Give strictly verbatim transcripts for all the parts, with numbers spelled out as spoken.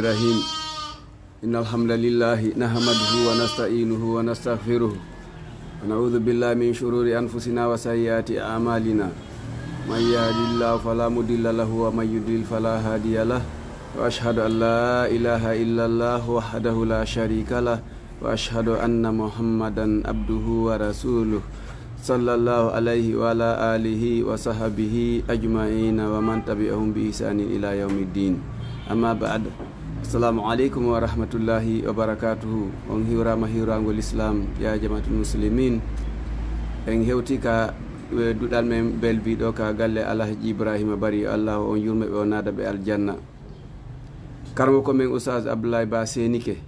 الرحيم. إن الحمد لله نحمده ونستعينه ونستغفره، ونعوذ بالله من شرور أنفسنا وسيئات أعمالنا. من يهد الله فلا مضل له، ومن يضلل فلا هادي له. وأشهد أن لا إله إلا الله وحده لا شريك له، وأشهد أن محمدا عبده ورسوله، صلى الله عليه وعلى آله وصحبه أجمعين ومن تبعهم بإحسان إلى يوم الدين. أما بعد. السلام عليكم ورحمة الله وبركاته. On hiwraama hiwraango Lislaam, ya jamaatul muslimin. En hewti ka, eh, duɗal men belbiiɗo ka galle Alhaji Ibrahima Bari, Allah on yurme ɓe, o naada ɓe aljanna. Karamoko men Oustaz Abdoulaye Ba Senike.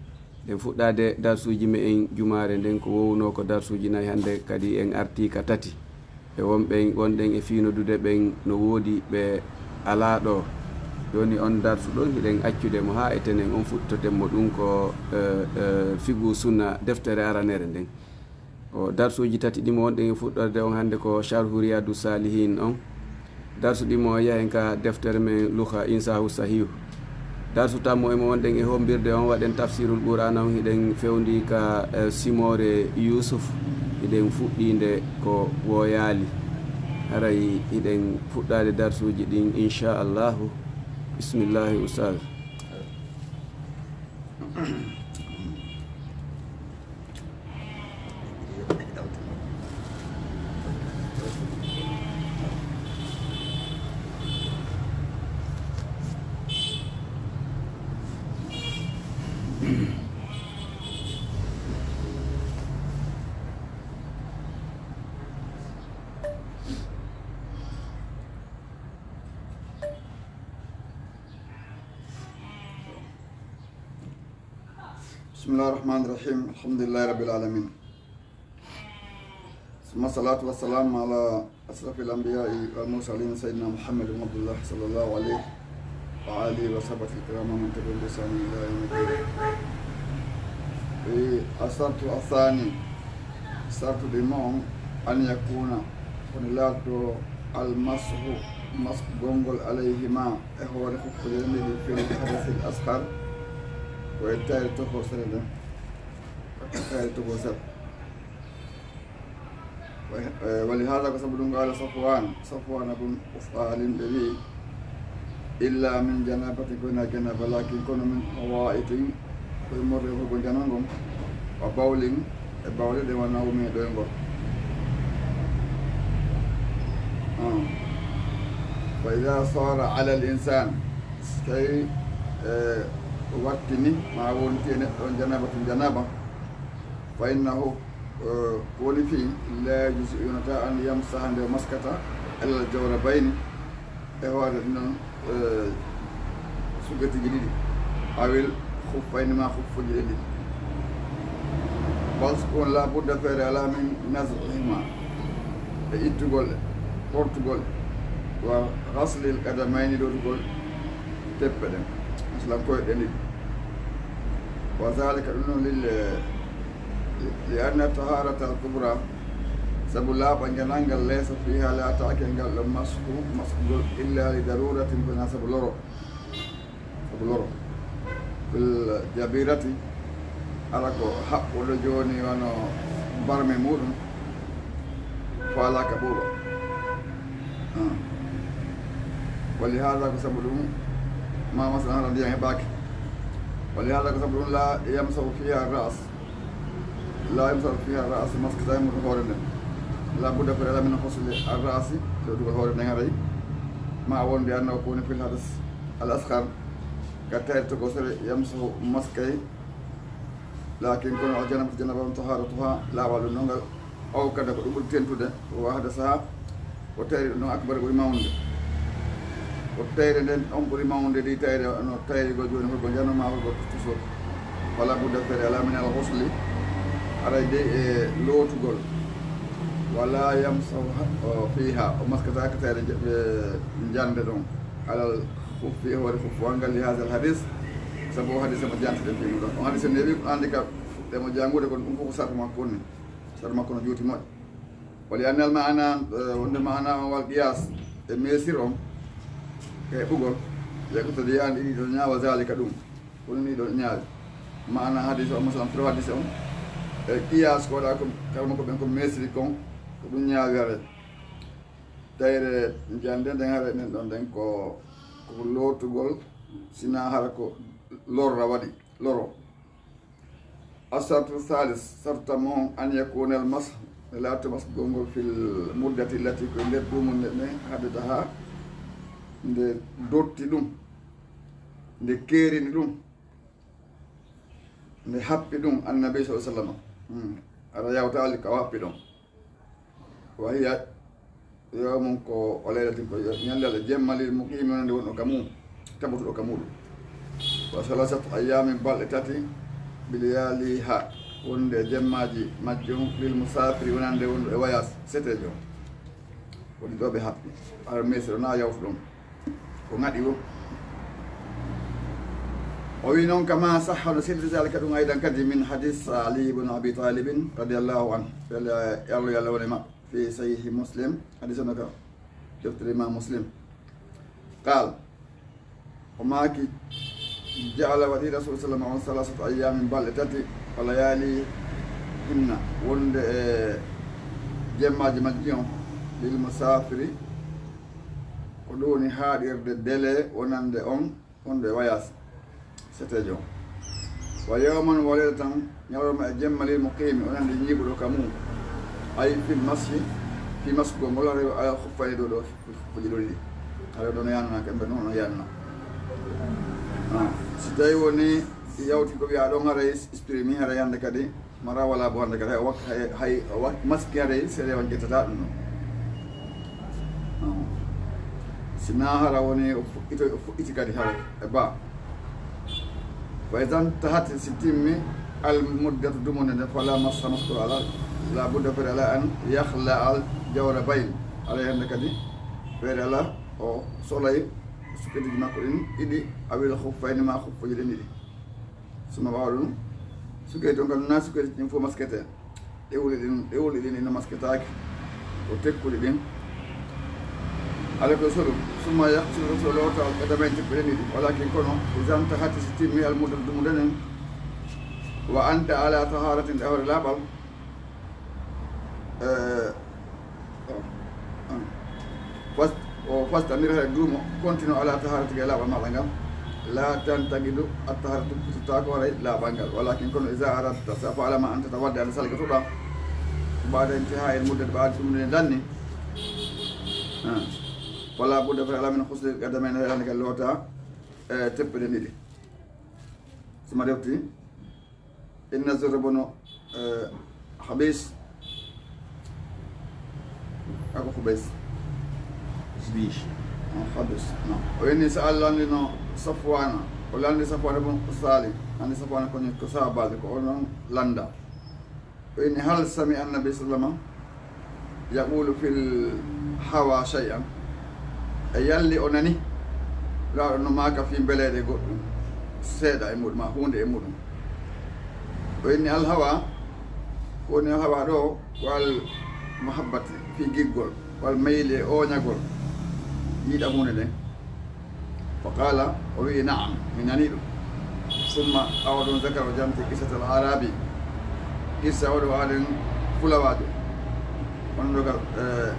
Ɗen fuɗɗaade darsuuji me'en jumaare nden, ko wowno ko darsuuji nayi, hannde kadi en artii ka tati. E wonɓen, wonɗen e fiinodude ɓen no woodi ɓe alaa ɗo. Jooni on darsu ɗon hiɗen accude mo haa e tenen, on fuɗtoten mo ɗum ko, eh, eh, Fiqhu Sunna, deftere aranere nden. Ko darsuuji tati ɗi mo wonɗen e fuɗɗorde on hannde ko Sharhu Riyadu Salihin on. Darsu ɗi mo yahen ka deftere men Luha Insahu Sahihu. Darsu tammo e mo wonɗen e hombirde on, waɗen tafsirul Qur'ana on, hiɗen fewndi ka, eh, simoore Yusuf, hiɗen fuɗɗinde ko woyaali. Haray hiɗen fuɗɗaade darsuuji ɗin, insha Allahu. Bismillahi, Ustaz. بسم الله الرحمن الرحيم. الحمد لله رب العالمين. ثم الصلاة والسلام على أشرف الأنبياء والمرسلين سيدنا محمد بن عبد الله صلى الله عليه وآله وصحبه الكرام ومن تبعهم بإحسان إلى يوم الدين. الشرط الثاني، sartuɗi mo on, أن يكون، woni laatoto, المسح، maskugol ngol, عليهما، e hoore kuffuɗe ɗen ɗiɗi, في الحدث الأصغر، ko e tayre tokosere nden, ko e tayre tokosere. Wa-, eh, ولهذا، ko sabu ɗum, قال صفوان، Safwana bun Ufaal ɓe wi'i: إلا من جنابة، ko hinaa janaba, لكن، kono, من حائط، ko immorde e hurgol janaba ngon, وبول، e bawle ɗen, ونوم، e ɗoyngol. Ah. فإذا صار على الإنسان، so tawi, eh, wattini, ma wonti e neɗɗo on جنابة، janaba, فإنه، eh, ko woni fii, لا يجزئ، yonataa, أن يمسح، nde o maskata, إلا الجوربين، e hoore ɗin non, eh, sugetiiji ɗiɗi, أو الخفين، ma kuffuuji ɗin ɗiɗi. بل، ko woni, لا بد، feere alaa, من نزعهما، e ittugol ɗe, ɓortugol ɗe, وغسل القدمين، lootugol teppe ɗen, masalan, koyɗe ɗen ɗiɗi. وذلك، ɗum non, لل-، لأن الطهارة الكبرى، sabu laaɓangal ngal, ليس فيها، laataaki e ngal ɗon, مسح، maskugol, إلا لضرورة، ko hinaa sabu loro, sabu loro. في الجبيرة، hara ko haɓɓuɗo jooni wano barme muuɗum, faalaaka ɓuuɓa. Ah. ولهذا، ko sabu ɗum, ma masalan hara ndiyan heɓaaki. ولهذا، ko sabu ɗum, لا يمسح فيها الرأس. لا يمسح فيها الرأس، maskata e muuɗum hoore nden. لا بد، feere alaa, من غسل الرأس، fewtugol hoore nden haray. Ma wonde annahu ko woni في الحدث الأصغر، ka tayre tokosere, يمسح، maskay. لكن، kono, الجنابة، janaba on, طهارتها، laaɓal ɗum non ngal, أوكد، ko ɗum ɓuri tentude, وأحدثها، ko tayre ɗum non, أكبر، ɓuri mawnude. Ko tayre nden on ɓuri mawnude ɗi tayre, no tayre go jooni, hurgol janaba ma hurgol tuso. فلا بد، feere alaa, من الغسل، haray dey e lootugol. ولا يمسح، o, فيها، o maskataake tayre nje-, e, njande ɗon. على الخف، e hoore kuffuwal ngal, لهذا الحديث، sabu o hadis mo jantuɗen fii mum ɗon. On hadis ne wi ko andi ka fuɗɗe mo jangude, kono ɗum fof ko sarto makko woni. Sarto makko no juuti moƴƴo. ولأن المعنى، eh, wonde maana on, والقياس، e meesir on, e heɓugol, يقتضي، an ɗiɗi ɗon ñaawa, ذلك، ɗum. Kono nii ɗo ñaawi. Maana hadis o, masalan, firo hadis on. E qiyaas ko waɗa ko, kala mo ko ɓen ko mesri kon, ko ɗum ñaawi haray. Tayre jande nden haray nden ɗon nden ko, ko lortugol, sina hara ko lorra waɗi, loro. Asartu salis, sarta mo an yakuna al mas, e laatoto masgol ngol fil muddati allati ko e nder dumunde nde haddadaha, nde dotti ɗum, nde keerini ɗum, nde happi ɗum annabi sallallahu alaihi wasallam. Hmm. Aɗa yawta ali ka o happi ɗon. Wa hiya yawmun ko o laylatin ko ñande Allah jemma lil muqimi wonande wonɗo ka mum, tabbatuɗo ka muɗum. Wa salasat ayyamin balɗe tati bi layaliha wonde e jemmaaji majjum lil musafiri wonande wonɗo e wayas setejo. Woni ɗo ɓe happi. Ar mesiro na yawtu ɗon. Ko ŋaɗi o. O wi noon kama sahha no selli zalika ɗum aydan kadi min hadis Ali ibn Abi Talibin radiyallahu anhu. Yalla, Yalla, Yalla woni maɓɓe. Fi sahihi Muslim. Hadis on ka deftere Imam Muslim. Qal. O maaki, ja'ala waɗi Rasul sallam on salasata ayyamin balɗe tati, wa layali hinna, wonde e jemmaaji majji on, lil musafiri, ko ɗum woni haaɗirde délai wonande on, wonde e wayas, setejo on. Wa yawman wa laylatan, ñalawma e jemma lil muqimi, wonande ñiiɓuɗo ka mum. Ay fil mashi, fi masgol ngol, ala khuffayni ɗo ɗo, fil khuffaji ɗo ɗiɗi. Haray ɗon yanana, kamɓe noon no yanana. Ah, si tawi woni yawti ko wiya ɗon haray exprime, haray hannde kadi, mara wala bo hannde kadi, hay o wak-, hay, hay o wak-, maski haray, sere on ƴettata ɗum ɗon. Ah. Si na hara woni o fuɗɗito, o fuɗɗiti kadi haray, e ba. Fa idan tahat si timmi al muddatu dumunde nde fala massa maskoro ala, la budda fere ala an yakhla al jawrabayn. Ala hannde kadi fere ala o solay suketiji makko ɗin ɗiɗi awil khuffayni ma khuffuji ɗin ɗiɗi. Suma ɓaawo ɗum suketi on kam na suketi ɗin fof maskete. Ɗewli ɗin, ɗewli ɗin ina masketaaki. Ko tekkuɗi ɗin. Ala ko solu. Summa yaqsilu rasul lowta al qadamayn teppuɗen ɗiɗi. Walakin kono, idan tahati si timmi al mudda dumude nen. Wa anta ala taharatin ɗe hawre laaɓal. Eh, Fas-, o fastamir hay duumo, continue ala taharati ga laaɓal maɗa ngal. La tantagidu at taharatu fitata ko haray laaɓal ngal. Walakin kono iza aradta sa fa'ala ma anta tawadda an salga tuɗa. Ba'da intiha il muddat ɓaade ɗum ne danni. Ah. Fala budda fa ala min khusli qadamayn haray hande ngal loota, eh, teppuɗen ɗiɗi. Suma refti. Inna Zurra bono, eh, Habis. Ako Hubais. Habis. Ah, Habis. No. O inni sa landi no Safwana. O landi Safwana bon Sali. Andi Safwana ko ni ko sahabaji ko onon landa. O inni hal sami annabi sallama yaqulu fil hawa shay'an. E yalli o nani laaɗo no maaka fii mbeleeɗe goɗɗum seeɗa e muɗum, ma huunde e muɗum. O inni al hawa, ko woni al hawa ɗo, ko al mahabbati fii giggol, ko al mayli e ooñagol, yiɗa huunde nden. Fa qala, o wi'i, "Na'am, mi nani ɗum." Summa, awa ɗum zakara, o janti qissata al arabi. Qissa oɗo aɗen fulawaajo. Wonnogal, eh,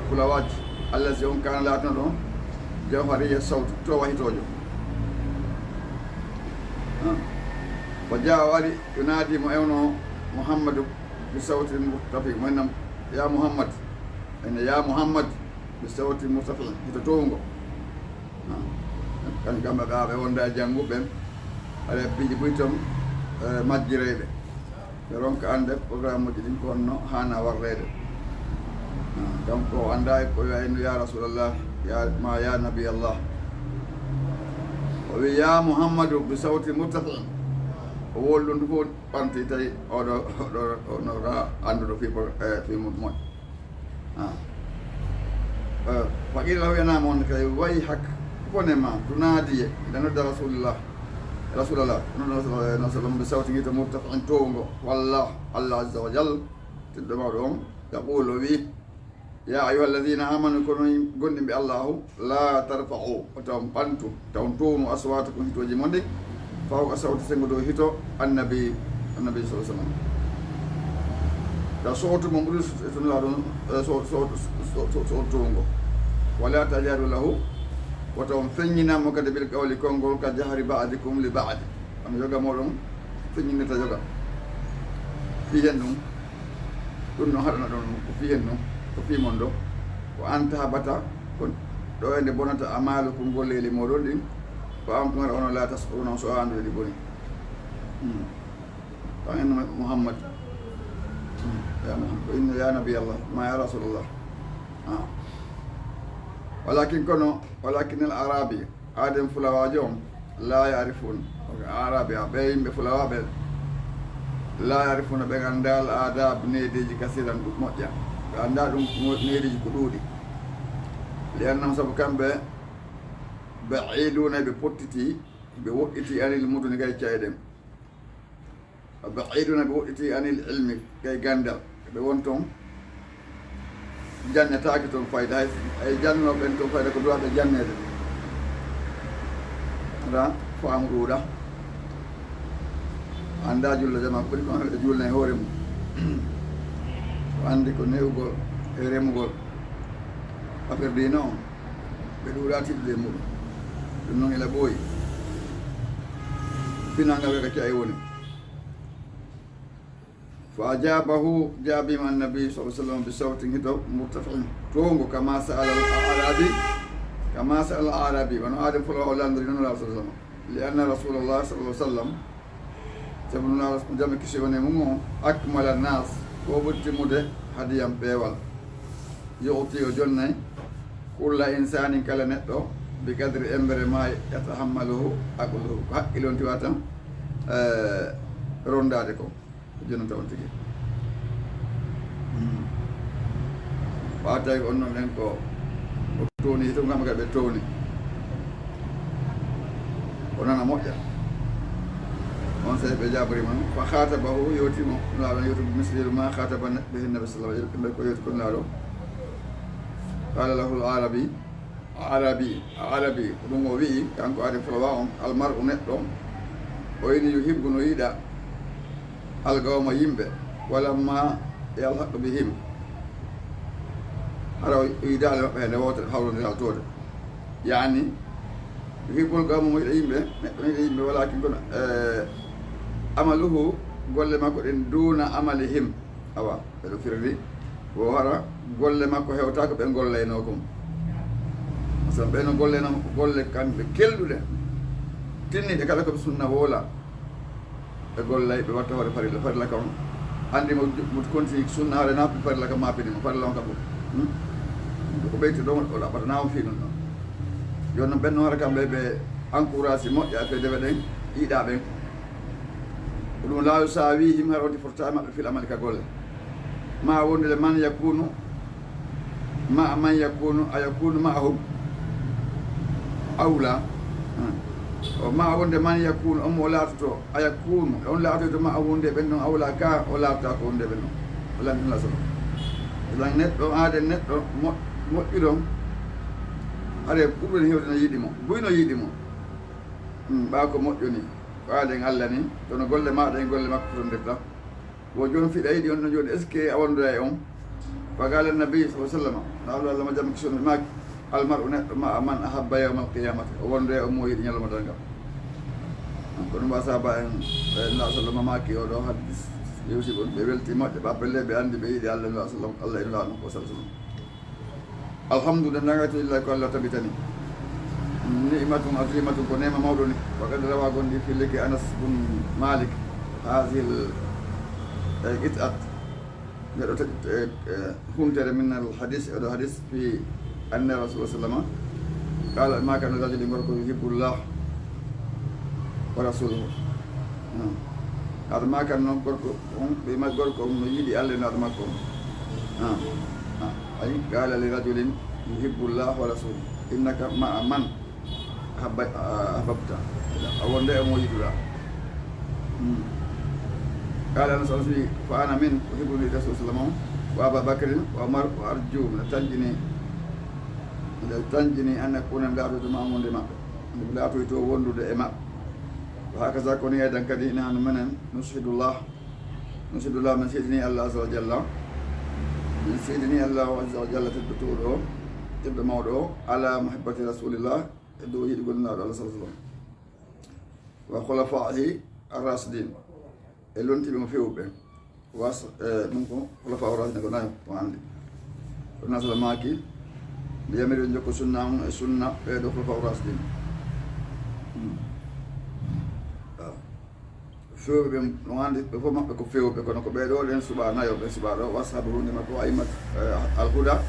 fulawaaji. Allazi on kana laatino ɗon jawhariya sawti, to wahitoojo. Ah. Fa jaa o ari, yunadi mo ewno Muhammadu bi sawti murtafi, mo innam, "Ya Muhammad." Ene, "Ya Muhammad." Bi sawti murtafi, hito towngo. Ah. Kan kamɓe ɓe, ɓe wonda e jannguɓe ɓen. Haɗa piiji buy ton, eh, majjireyɓe. Ɓe ronka annde programme uji ɗin ko honno haana warreede. Ah, kanko o annda e ko wiya innu ya Rasulallah, ya, ma ya Nabi Allah. O wi, "Ya Muhammadu," bi sawti murtafi. O woli ɗum fof ɓanti tawi oɗo, oɗo, oɗo ka annduɗo fii pro-, eh, fii mo-, moƴƴo. Ah. Eh, fa qila lahu, wiyanama on kay, "Wayhak, bone ma, tunaadi e, ina nodda Rasulullah, Rasulallah, nodda Rasulullah, sallallahu alaihi wasallam, bi sawtin hito murtafi'in towngo, wallah, Allah azza wa jalla, tedduɗo mawɗo on, yaqulu, o wi, ya ayyuha alladhina amanu, kono gonɗinɓe Allahu, la tarfa'u, o tawon ɓantu, tawon townu aswatakum hitooji mon ɗi, فوق صوت, senngo dow hito Annabi, Annabi صلى الله عليه وسلم. Ka sootu mo ɓuri so, so, so, so, so, so, so, so, so, ولا تجهروا له, wota on feññinan mo kadi بالقول konngol كجهر بعضكم لبعض. Hono yoga mooɗon feññinirta yoga. Fii hen ɗum, ɗum no haɗana ɗon ko fii hen ɗum, ko fii mon ɗo. وأن تحبط, ko ɗo e nde bonata أعمالكم, golleeli mooɗon ɗin. وأنتم, hara onon, لا تشعرون, on so a anndude ɗi boni. Hmm. Taw en Muhammad. Hmm. Ya Muhammad, ko inna ya Nabi Allah, ma ya Rasulullah. Ah. ولكن kono, ولكن الأعرابي, aaden fulawaajo on, لا يعرفون. Ok, Aarabi, a ɓe yimɓe fulawaaɓe, لا يعرفون, ɓe anndaa الآداب, neediiji, كثيرا, ɗum moƴƴa. Ɓe anndaa ɗum mo-, neediiji ko ɗuuɗi. لأنهم, sabu kamɓe, بعيدون, ɓe pottiti, ɓe woɗɗiti, عن المدن, gay ca'e ɗen. بعيدون, ɓe woɗɗiti, عن العلم, gay ganndal. Ɓe won ton, jannetaake ton fayda. Hay, hay jannooɓe ɓen ton fayda ko duwaaɓe janneede. Wota faamu ɗuuɗa. Anndaa julde jamaa, ko ɓuri ko ɓe julna e hoore mum. O anndi ko ne'ugol e remugol. Affaire diine on, ɓe ɗuuɗaa tiiɗude e muɗum. Ɗum noon ila ɓooyi. Pinal ngal ko ca'e woni. فأجابه, jaabima Annabi صلى الله عليه وسلم, بصوت, hito, مرتفع, towngo, كما سأل الأعرابي، كما سأل الأعرابي, wano aaden fulawaajo o lanndori non Nulaaɗo صلى الله عليه وسلم. لأن رسول الله صلى الله عليه وسلم, sabu Nulaaɗo, jam e kisiyee wone e mum on, أكمل الناس, ko o ɓuri timmude, هديا, peewal. يعطي, o jonnay, كل إنسان, kala neɗɗo, بقدر, emmbere, ما يتحمله عقله, ko hakkille on tiwata, eh, ronndaade ko. Ko jonnata on tigi. Hmm. Ɓaataay ko on non en ko, o towni hito, kamɓe kadi ɓe towni. O nana moƴƴa. On sey ɓe jaabori man. فخاطبه, yewti mo, Nulaaɗo on yewti mo, بمثل ما خاطب به النبي صلى الله عليه وسلم, ɓe ko yewti ko Nulaaɗo. قال له الأعرابي, Aarabi, Aarabi, ko ɗum o wi'i, kanko aaden fulawaa on, المرء, neɗɗo, o ini, يحب, no yiɗa, القوم, yimɓe, ولما يلحق بهم, hara o yidaali maɓɓe heen e wootere, hawrondiral tooɗe. Yaani, يحب القوم, mo yiɗa yimɓe, neɗɗo no yiɗa yimɓe, ولكن kono, eh, عمله, golle makko ɗen, دون عملهم. Awa, ɓe ɗo firri, wo hara golle makko hewtaaka ɓe gollaynoo kon. Masalan, ɓe no gollayno golle kamɓe kelɗuɗe, tinniiɗe, kala ko ɓe sunna woola, ɓe gollay, ɓe watta hoore farilla, farilla kan. Anndi mo, mo konti sunna, hare na farilla kan, mappini mo, farilla on kan fof. Hmm? Ko ɓeyti ɗo, o ɗaɓɓata na on fii non ɗon. Jooni noon, ɓen no hara kamɓe, ɓe encourage moƴƴa fedde ɓe ɗen, yiɗa ɓen. Ko ɗum لا يساويهم, hara on fotataa e maɓɓe في العمل ka golle. Ma wonde من يكون مع من يكون, أيكون معهم أو لا. Hmm. O ma wonde من يكون, on mo o laatoto, أيكون, on laatoyto معه, wonde ɓen ɗon, أو لا, ka o laatata ko wonde ɓen ɗon. Wala ɗum la solo. Idan neɗɗo, aaden neɗɗo mo-, moƴƴuɗo, hare ɓurɗo ne heewde no yiɗi mo, buy no yiɗi mo. Hmm, ɓaa ko moƴƴo ni, ko aaden Alla ni, kono golle maaɗa e golle makko fotondirta. Wo jooni fiɗa yiɗi on ɗon jooni, est-ce que a wondoya e on? فقال النبي صلى الله عليه وسلم, Nulaaɗo Allah ma jam e kisiyee on maaki, المرء, neɗɗo, مع من أحب يوم القيامة, o wondoya e on mo yiɗi ñalawma darngal. Kono ɗum wa sahaaba en, eh, Nulaaɗo sallam maaki oo ɗoo hadis, yewti ɗon, ɓe welti moƴƴo, ɓe appelle, ɓe anndi ɓe yiɗi Allah, Nulaaɗo sallam, Allah e Nulaaɗo makko sallam. Alhamdu, denndaangal cellal ko Allah tabitani. نعمة عظيمة, ko neema mawɗo ni. وقد روى, gonɗi fillike, أنس بن مالك هذه القطعة, nde ɗo taƴ-, e, e, huntere من الحديث, e ɗo hadis, في أن رسول الله صلى الله عليه وسلم قال, maaka, لرجل, gorko, يحب الله ورسوله. Hmm. Hade maaka noon gorko on, ɓe ma-, gorko on no yiɗi Allah e Nulaaɗo makko on. Ah, ah, ay, قال لرجل يحب الله ورسوله إنك مع من أحب-, أحببت. A wonde e mo yiɗuɗaa. Hmm. قال أنس, Anas wi'i, فأنا من أحب النبي صلى الله عليه وسلم وأبا بكر وعمر وأرجو, miɗo tanƴini, miɗo tanƴini, أن أكون, mi laatoyto, معهم, wonde e maɓɓe. Mi laatoyto wondude e maɓɓe. Wa hakaza, ko ni aydan kadi, nahnu menen, nushhidullah, nushhidullah, min seedini Allah azza wa jalla, min seedini Allah azza wa jalla, tedduɗo o, tedduɗo mawɗo o, ala muhibbati rasulillah, e dow yiɗugol Nulaaɗo Allah sallallahu alaihi wasallam, wa khulafaihi ar-rashidin, e lontiiɓe mo fewɓe. Was, eh, ɗum ko khulafa ar-rashidin ko nayo, ko hannde. Ko nasala maaki, mi yamiri on jokko sunna on e sunna ɓeeɗo khulafa ar-rashidin. Hmm. Ah. Fewɓe ɓen, no anndi ɓe fof maɓɓe ko fewɓe, kono ko ɓeeɗo ɗen suɓa nayo, ɓe suɓa ɗo, washabu hunde makko, aimmat, eh, al-huda,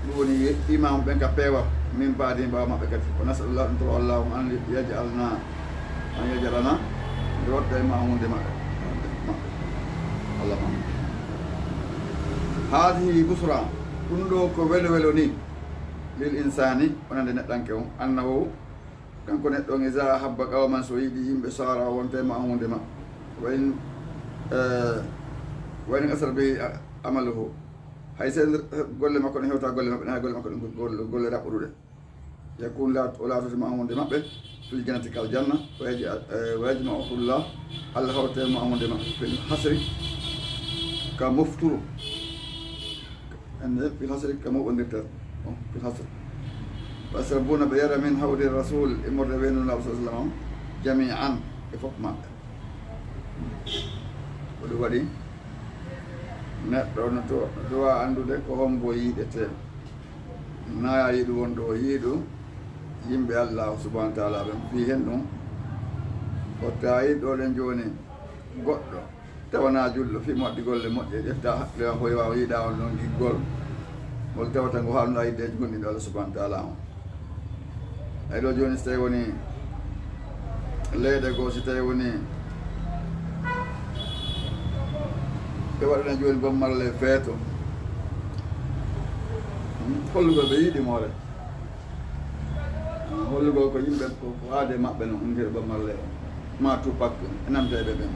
ɗum woni imam ɓen ka peewal, min baadi ɓaawo maɓɓe kadi. Wa nas'alullah, ɗum toro Allah on an yajalna, an yajalana, nde waɗda e ma hunde maɓɓe, maɓɓe. Allah maɓɓe. Haadihi busra, ɗum ɗo ko welo welo ni, lil insaani, wonande neɗɗanke on, annahu, kanko neɗɗo on, iza ahabba qawman, so yiɗi yimɓe, sara, wonta e ma hunde maɓɓe. Wa in, eh, wa in asara bi amaluhu. Hay sen golle makko ne hewta golle maɓɓe, hay golle makko ɗen ko golle, golle raɓɓuɗuɗe. Yakun la, o laatoto ma hunde maɓɓe, fil jannati kal janna, wa yaji-, eh, wa yajma'uhullah, Allah hawta ma hunde maɓɓe, fil hasri, ka mofturu. Ende, fil hasri, ka moɓondirta. Bon, fil hasri. Wa yashrabuna, ɓe yara, min hawdi rasul, immorde weendu Nulaaɗo sallallahu alaihi wasallam, jami'an, e fof maɓɓe. Ko ɗum waɗi, neɗɗo no to-, duwa anndude ko hombo yiɗete. Na yiɗu wonɗo o yiɗu yimɓe Allah subhanahu wa ta'ala ɓen. Fii hen ɗum, o tawi ɗo ɗen jooni goɗɗo tawana julɗo fii mo waɗi golle moƴƴe, ƴetta haqqille makko, o yiɗa on ɗon giggol ngol tawata ngo haalno aydeeji gonɗinɗo Allah subhanahu wa ta'ala on. Ay ɗo jooni, so tawi woni leyɗe goo, so tawi woni ɓe waɗana jooni Bob Marley feeto, hmm, hollugol ɓe yiɗi moore. Hollugol ko yimɓe ko, ko aade maɓɓe non, ngir Bob Marley o, ma Tupac, e nanta e ɓe ɓen.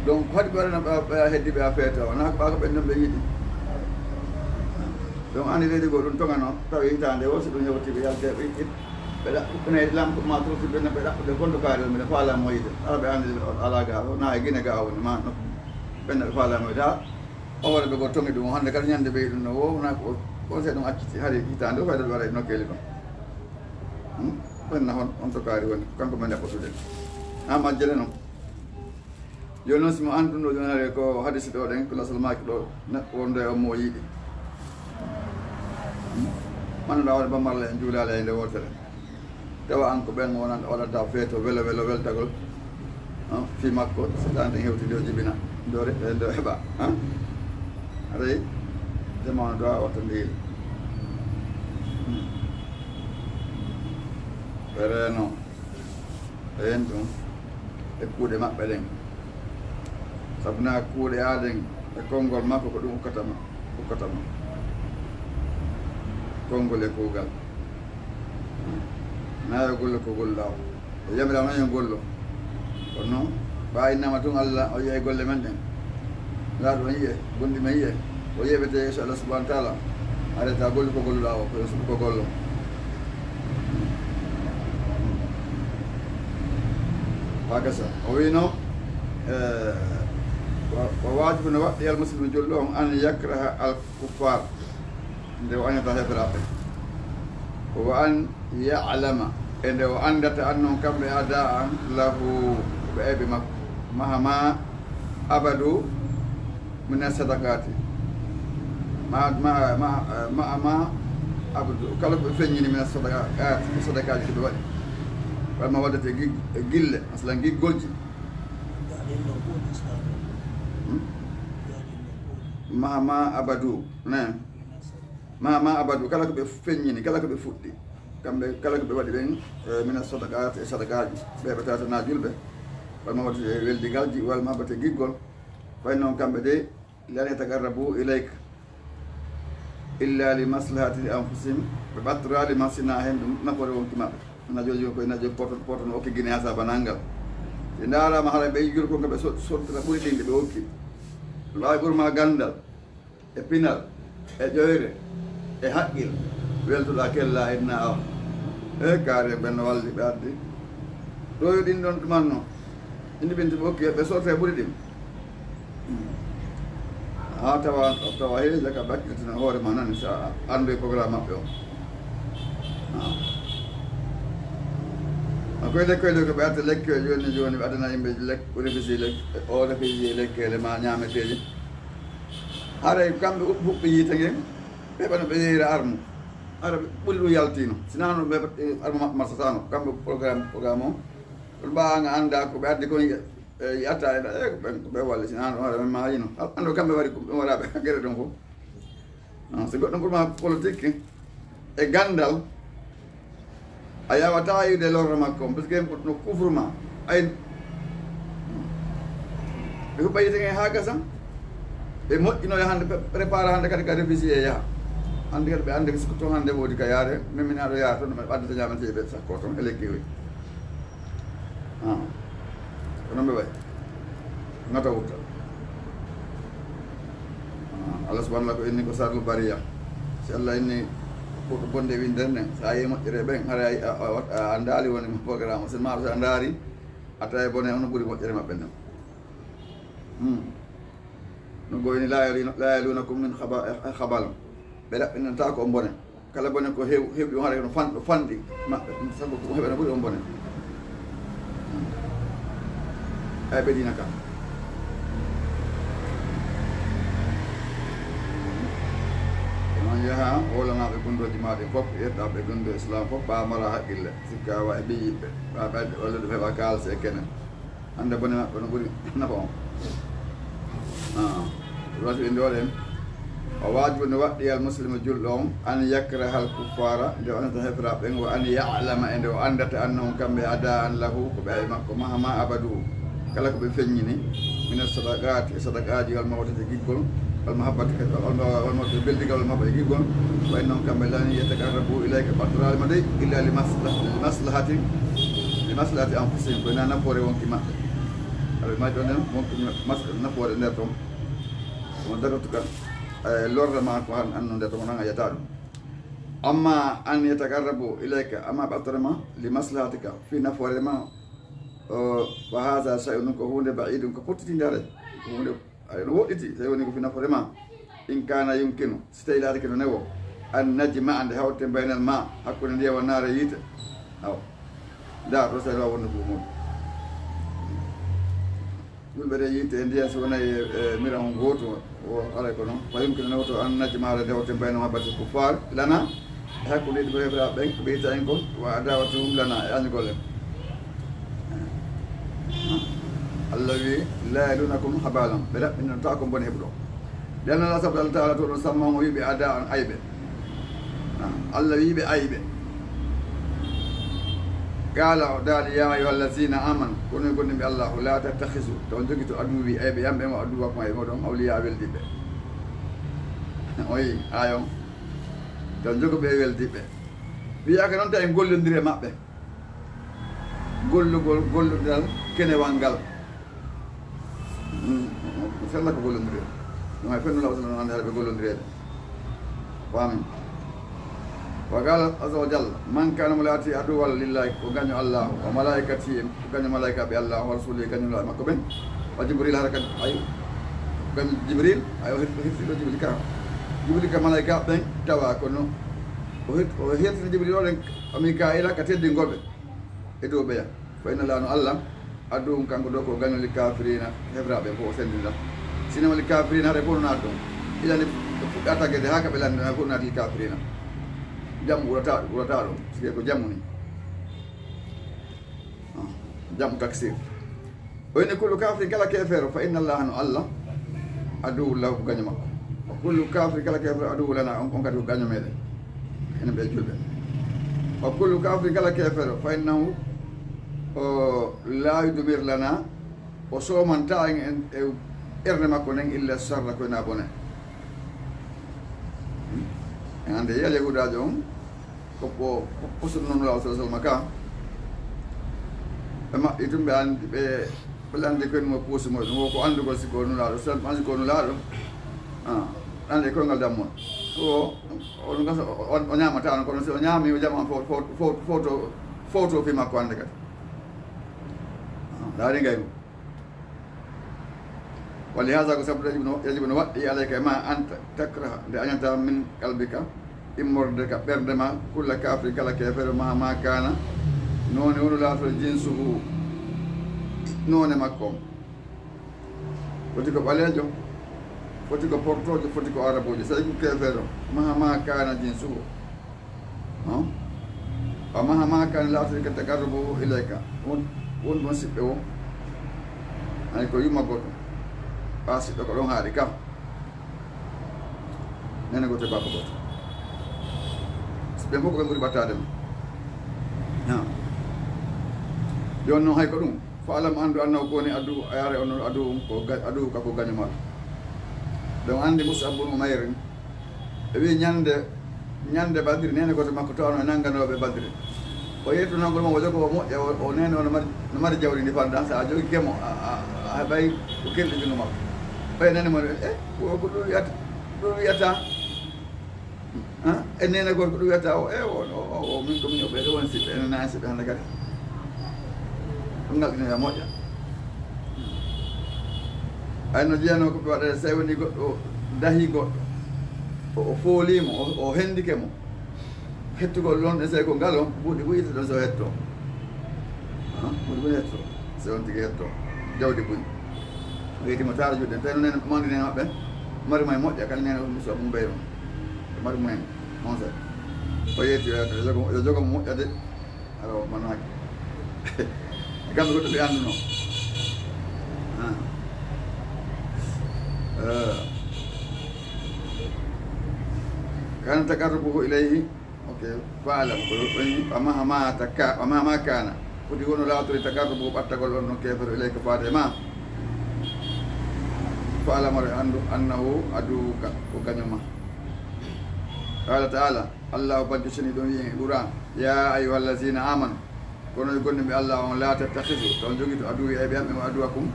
Donc, haɗi ɓe waɗana ɓe, ɓe heddi ɓe a feeto, wona ko ɓa ko ɓen non ɓe yiɗi. Donc, ani leydi goo ɗum togano, tawi hitaande o, so ɗum hewti ɓe yalti, ɓe, ɓe, ɓe ɗaɓɓi, ɓe nayi lampe ma to, si ɓe, ɓe ɗaɓɓude fondo kaari o, mbiɗa faala mo yiide. Ala ɓe andi o ala ga o, na e Gine ga o woni, ma no, ɓen ɓe faala mo yiide. O waɗa ɓe ko tongi ɗum, hannde kala ñande ɓe ɗum no wo, wona ko, ko se ɗum acciti, hari hitaande o fayda ɓe waɗa e nokkeeli ɗon. Hmm? Ɓen na hon, on to kaari woni, kanko men eɓɓotude. Ama jele non. Jooni noon, si mo annduno jooni, hari ko hadisi ɗo ɗen, ko lasal maaki ɗo, neɗɗo wonde e on mo o yiɗi. Hmm? Annduɗaa wonde Bob Marley en juulaali e nde wootere. Tawa an ko ɓen wonanta, waɗanta feeto welo welo weltagol, ah, fii makko, so tawi en hewtidi o jibina, ndo re-, ndo heɓa, ah? Aray, jamaanu duwa watta ndeyri. Hmm. Ɓe reeno, ɓe en ɗum. E kuuɗe maɓɓe ɗen. Sabu na kuuɗe aaden e konngol makko ko ɗum ukkata mo, ukkata mo. Konngol e kuugal. Na yo golle ko gollaawo. O yamiraama yo gollo. Kono noon, ɓa innama tun Allah, o yi'ay golle men ɗen. Laaɗo on yi'e, gonɗi men yi'e. O yeɓete yeeso Allah subhanahu wa ta'ala. Areta golli ko golluɗaa o, ko yo suɓu ko gollo. Hakasa. O wiino, eh, wa, wa wajibu no waɗɗi al muslimu julɗo on an yakraha al kuffar. Nde o añata heferaaɓe. Wa an ya'lama, e nde o anndata annon kamɓe ada'an lahu, ɓe ayɓe makko. Mahama abadu min sadaqati. Ma, ma, ma, ma, ma abdu, kala ko ɓe feññini min sadaqati, sadaqaji ko ɓe waɗi. Walla ma waddete gig-, e gille, masalan giggolji. Hmm? Mahama abadu, ne? Ma, ma abadu, kala ko ɓe feññini, kala ko ɓe fuɗɗi, kamɓe, kala ko ɓe waɗi ɓen, eh, mina sadaqat, e sadaqaaji, ɓe ɓe tawata na julɓe, walla ma waɗi e weldigalji, walla ma batte giggol, fay noon kamɓe de, lan yataqarrabu ilayka illa li maslahati anfusihim, ɓe ɓattoraali ma sina heen ɗum nafoore wonki maɓɓe. Na jooji ko ina jooji poto, poto no okki Gine ha sabanangal. Si ndaarama hara ɓe yiggol kon ko ɓe so-, sottata ɓuri ɗin ɗi ɓe okki. Ɓe waawi ɓurma gandal. E pinal, e ƴoyre, e haqqil, weltoɗaa kella inna awa. E kaari ɓen no walli ɓe addi. Ɗo yo ɗin ɗon ɗumanno. Indi ɓen to ɓe okki, ɓe sorta e ɓuri ɗin. Haa tawa, tawa heeja ka bakkiltina hoore ma nan, sa anndu e programme maɓɓe o. Ah. A koy lekkoy ɗo ko ɓe arta lekke o jooni jooni, ɓe addana yimɓe lek-, refugee lek-, o refugee lekkeele ma ñaameteeje. Haray kamɓe huɓɓi yiite ngen, ɓe ɓano ɓe yeeyra armu. Hara ɓe ɓuri ɗum yaltino. Sinaa noon ɓe, eh, armu maɓɓe marsataano. Kamɓe programme, programme o. Ɗum ɓaawaa nga annda ko ɓe addi kon, eh, yi'ata e, eh, ko ɓen, ko ɓe walli. Sinaa noon hara ɓe maayino. Hara anndu kamɓe waɗi ko ɓe waɗa ɓe gere ɗon fof. Non, si goɗɗum pour ma politique e ganndal, a yaawataa yi'ude lorra makko on, parce que no kufru ma. Ay, ɓe huɓɓa yiite ngen haa gasa. Ɓe moƴƴinoya hannde, ɓe prépara hannde kadi ka refugee yaha. Hannde kadi ɓe anndi ko toon hannde woodi ka yaare, min min aɗo yaha toon, ɓe ɓaddata ñaamete ɓe sakko toon e lekki hoy. Ah. Ko noon ɓe wayi. Ngata wutta. Ah, Allah subhanahu wa ta'ala ko inni ko sarlu bariya. Si Allah inni ko bonde windere nden, sa yehi moƴƴere ɓen, hara a, a, a, a anndaali woni mo programme o. Seulement so a ndaari, a tawi bone on ɓuri moƴƴere maɓɓe nden. Hmm. No gowini la yaluna-, la yalunakum min khaba-, khabal. Ɓe ɗaɓɓinanta ko on bone. Kala bone ko hew-, heɓi on haray no fan-, no fanɗi maɓɓe. Sabu ko heɓana ɓuri on bone. Hmm. Ay ɓe diina kan. Onon yaha, holanaaɓe gunndooji maa ɗin fof, yetta ɓe gunndoo Islam fof, ɓa mara haqqille, sikka wa e ɓiy yiɓɓe, ɓa ɓe walla ɗum heɓa kaalse e kene. Hannde bone maɓɓe no ɓuri nafa on. Ah, ɗum waɗi ɓe ndoɗen. O waajibu no waɗɗi al muslimu julɗo on, an yakraha al kuffara, nde o annata heferaaɓe ɓen, wa an ya'lama e nde o anndata annahum kamɓe ada an lahu, ko ɓe ay makko, mahama abadu, kala ko ɓe feññini, min as sadaqati, e sadaqaaji, wal mawaddati e giggol, wal mahabbati kadi, wal, wal, wal mawaddati beldigal, wal mahabbati e giggol, wa innahum kamɓe lan yataqarrabu ilayka ɓattoraali ma dey, illa li masla-, li maslahati, li maslahati anfusihim, ko ina nafoore wonki maɓɓe. Aɓe may ɗon en, wonki mas-, nafoore nder ton. Mo darotuka, eh, lorre ma ko han annunde to, ko nan a yata ɗum. Amma an yataqarrabu ilayka, amma ɓattoore ma, li maslahatika, fi nafoore ma, o, fa haza shay'un, ɗum ko huunde ba'idun, ko fottitinde haray. Ko huunde, haray no woɗɗiti, tawi woni ko fi nafoore ma. In kana yumkinu, si tawi laatike no newo, an najma'a, nde hawte baynal ma, hakkunde ndiya wa naare yiite. Aw. Ndaa, ɗo tawi wawa wonde ko muuɗum. Yimɓe ɗe yiite e ndiyan so wonay e, e mira on gooto, o haray ko noon. Fa yumkinu an najma'a, nde hawte bayna mahabbati kuffar lana, e hakkunde yiɗɓe heferaaɓe ɓen, ko ɓe yiɗta en kon, wa adawatuhum lana, e añugol en. Allah wi, la yalunakum khabalan, ɓe ɗaɓɓinanta ko bone heɓuɗo. Li anna Allah, sabu Allah taala to ɗon samma on, o wi ɓe ada an ayɓe. Ah, Allah wi ɓe ayɓe. Qala, o daali, ya ayyuha allazina amanu, kono e gonɗinɓe Allah, la tattakhizu, to on jogito aduwi ayɓe yam ɓe, wa aduwakum ayɓe moɗon, awliya weldiɓe. O yi, ayon, to on jogo ɓe weldiɓe. Wiyaaka noon tawi en gollondiri e maɓɓe. Gollugol, gollondiral kenewal ngal. Mm, sella ko gollondiri. Ɗum hay fennu law sallam ande haɗa ɓe gollondireede. Faamin. Wa qala azza wa jalla, man kana mo laati aduwwan lillahi, ko gaño Allah, wa malaikati, ko gaño malaikaaɓe Allah, wa rasuli, gaño nulaaɓe makko ɓen, wa Jibril, hara kadi, ay, gaño Jibril, ay, o hir-, o hirsiɗo Jibril ka. Jibril ka malaikaaɓe ɓen, tawa kono o hir-, o hirtini Jibril o ɗen, o Mikaila ka teddingol ɓe. E dow ɓeya. Fa inna laano Allah, adduwwun kanko ɗo ko gaño lil kafirina, heferaaɓe fof o senndinta. Sinno lil kafirina, haray fof no naata ɗon. Ilani ɓe fuɗɗa tagede haa ka ɓe lanndana fof naati lil kafirina. Jammu ɓurata, ɓurata ɗon, sike ko jammu ni. Ah, jammu taksir. O inni kullu kafirin, kala keefeero, fa inna Allaha, no Allah, aduwwun lahu, ko gaño makko. Wa kullu kafirin, kala keefeero, aduwwun lana, on, on kadi ko gaño meɗen. Enen ɓe julɓe. Wa kullu kafirin, kala keefeero, fa innahu, o, la yudmir lana, o soomanta en, en e ɓernde makko nden illa sharra, ko ena bone. En ande yiyal Yahuudaajo on, ko, ko, ko sunna Nulaaɗo sallallahu alaihi wasallam ka. Ɓe maɓɓi tum, ɓe andi, ɓe, ɓe landi koye mum e kuusi mumen. Ɗum wo ko andugol si ko Nulaaɗo, sallallahu alaihi wasallam, si ko Nulaaɗo. Ah, andi koyngal dammuwol. O, o, o, o, o ñaamata on, kono si o ñaami, o jaman fo-, fo-, fo-, foto, foto fi makko hannde kadi. Ari ngayru. Wali haza ko sabu yajibu no, yajibu no waɗɗi alayka e ma an ta-, takraha, nde añata min qalbika, immorde ka ɓernde ma, kulla kafirin kala keefeero, ma, ma kana, noone wonu laatol jinsuhu, noone makko on. Foti ko ɓaleejo, foti ko portoojo, foti ko arabuujo, sey ko keefeero, ma, ma kana jinsuhu. Hã? Wa mahama kana laatiri ka taqarrubuhu ilayka. Won, won ɗon siɓɓe wo. Ani ko yumma goto. Ɓa siɗɗo ko ɗon haari ka. Nene goto e baba goto. Siɓɓe fof ko ɓe ɓuri ɓattaade ma. Hã. Jooni noon hay ko ɗum. Fa'lam, anndu, annahu ko woni addu, a yaare on adu, ko ga-, adu ka ko gaño maɗa. Ɗon anndi Mus'ab bun Umayr, e wi'i ñande, ñande Badri, neene gooto makko tawno e nannganooɓe Badri. O yeeto nanngol mo, o jogo o moƴƴa, o, o neene o no mari, no mari jawdi ndi fanɗa, so a jogike mo, a, a, a heɓay ko kelɗi junngo makko. Ɓay neene mo, e, ko, ko ɗum wiyata, ɗum wiyata. Hã? E neene gorko ɗum wiyata o, e o, o, o, o, min ko min o ɓeɗo woni siɓɓe, ene nani siɓɓe hannde kadi. Ɗum ngal ina moƴƴa. Ay no jeyanoo ko ɓe waɗata, so tawi woni goɗɗo o dahi goɗɗo, o, o foolii mo, o, o hendike mo. Hettugol ɗon e sey ko ngal on, buuɗi buy ɗon so hetto. Hã? Buuɗi buy hetto. So on tigi hetto. Jawdi buy. O yetti mo taara juuɗe. Tawi noon nene mawndi nene maɓɓe. Mari mo e moƴƴa, kala nene o musu abum ɓey on. Mari mo en. On se. O yetti, o yetti, yo jogo, yo jogo mo moƴƴa de. Aɗa o manaaki. Kamɓe ko to ɓe annduno. Hã. Eh. Kana taqarrubuhu ilayhi. Ok, fa'lam, ko ɗum woni, wa mahama taka-, wa mahama kana. Foti wono laatore taqarrubu ɓattagol on no keefeero ilayka faade ma. Fa'lam, aɗa anndu, annahu aduwwuka, ko kañum ma. Qala ta'ala, Allahu Bajjo Seniiɗo wi'i e Qur'an, ya ayyuhallazina amanu, kono e gonɗinɓe Allah on, la tattakhizu, to on jogito aduwwi ayɓe am, e aduwwakum,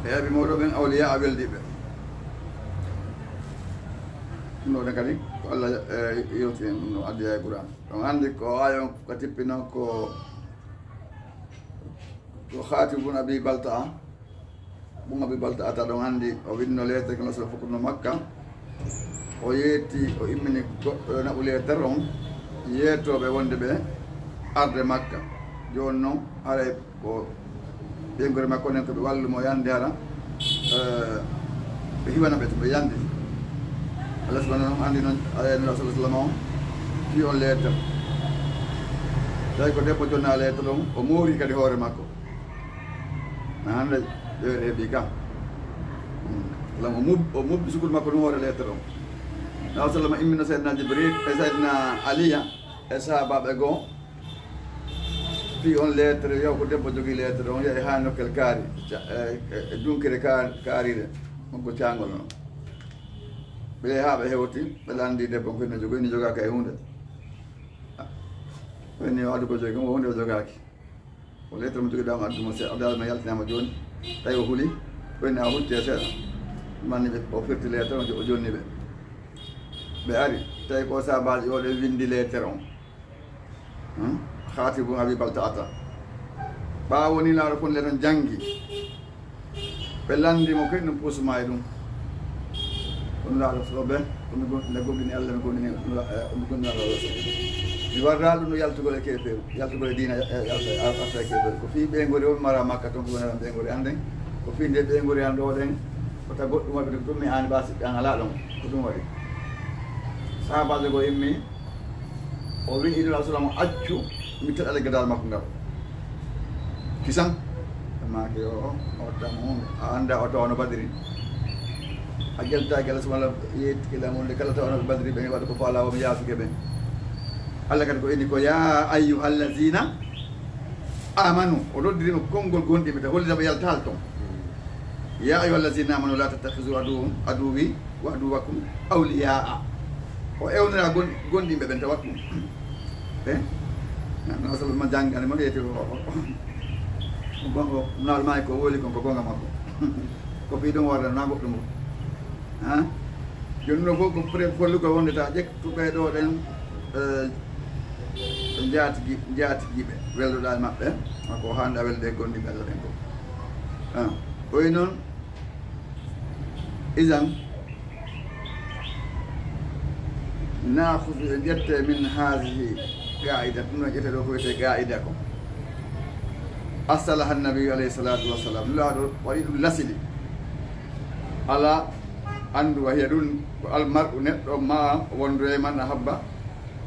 e ayɓe mooɗon ɓen, awliya a weldiɓe. Ɗum ɗo kadi ko Allah, eh, yewti en ɗum no addi e Qur'an. On anndi ko aaya on ka tippino ko, ko Khatib bun Abi Balta'a. Bun Abi Balta'a ta ɗon anndi o winno leeter ko Nasra fokkuno Makka. O yeeti, o immini goɗɗo yo naɓu leeter on, yeetooɓe wonde ɓe arde Makka. Jooni noon, haray ko ɓeynguure makko nden ko ɓe wallu mo yande hara, eh, ɓe hiwana ɓe to ɓe yandi. Allah subhanahu wa ta'ala anndi noon, alayhi wa sallam on, fii on leeter. Tawi ko debbo jonna leeter on, o moori kadi hoore makko. Na hannde ƴeewre heɓi ka. Hmm. Lam o mub-, o mubbi sukul makko ɗum hoore leeter on. Nabi sallam immino Seydina Jibril, e Seydina Aliya, e sahabaaɓe goo. Fii on leetere, yo ko debbo jogii leetere on, yahi haa nokkel kaari, ca-, e, e, e dunkere ka-, kaarire, on ko caangol non. Ɓe yahi haa ɓe hewti, ɓe lanndi debbo on ko ina jogii, ina jogaaka e huunde. Ah, ɓe ni o addu ko jogii, o huunde o jogaaki. O leetere mo jogiɗaa mo addu mo, se addaade mo yaltinaama jooni, tawi o huli, ko ina hucci e seeɗa. Manni ɓe, o firti leetere on, o jonni ɓe. Ɓe ari, tawi ko saabaaji o ɗen winndi leetere on. Hmm? Khatib bun Abi Balta'ata. Ɓaawo ni laaro kon le tan janngi. Ɓe lanndi mo koy ɗum puusuma e ɗum. Ɗum laaɗo soɓe, ɗum mi gon-, nde gomɗini Allah, mi gomɗini ɗum la-, eh, ɗum mi gomɗini Allah Rasul. Mi warraa ɗum no yaltugol e keefeeru, yaltugol e diina, eh, yalta, eh, arta e keefeeru. Ko fii ɓeynguure o mi mara Makka ton, ko woni ɓeynguure an nden. Ko fii nde ɓeynguure an ɗo ɗen, ko ta goɗɗum waɗi ɗum mi aani ɓa siɓɓe an alaa ɗon. Ko ɗum waɗi. Sahaabaajo goo immi, o wi'i Rasul Allah, accu, mi taƴa leggal makko ngal. Kisan, ɓe maaki o, o, o watta mo huunde. A annda o tawano Badri. A ƴeltaaki Allah subhanahu wa ta'ala yeetti kila mo nde kala tawano Badri ɓe waɗa ko faala o mi yaafike ɓe. Allah kadi ko inni ko, "Ya ayyuhallazina amanu." O noddiri mo konngol gonɗinɓe tan, hollita mo yaltaali ton. "Ya ayyuhallazina amanu la tattakhizu aduwwi, aduwwi wa aduwwakum awliya'a." O ewnira gon-, gonɗinɓe ɓen tawa ɗum. Eh? Na, na, so ma janngani mo yeeti o, o, o, o, o, naal maay ko woli kon ko gonga makko. Ko fii ɗum warda na goɗɗum o. Ha? Jooni no fof ko pre-, follugol wonde ta ƴettu ɓee ɗoo ɗen, eh, njaatigi-, njaatigiiɓe, weldoɗaa e maɓɓe, ma ko haanɗa welde e gonɗinɓe Allah ɓen ko. Ah, o wi noon, idan, naahudu e ƴette min haadihi qaa'ida, ɗum no ƴette ɗo ko wiyetee qaa'ida ko. Assalaha annabiyu alayhi salatu wassalam, Nulaaɗo waɗi ɗum lasili. Alaa anndu wahiya ɗum ko almar'u neɗɗo ma wondu e man a habba,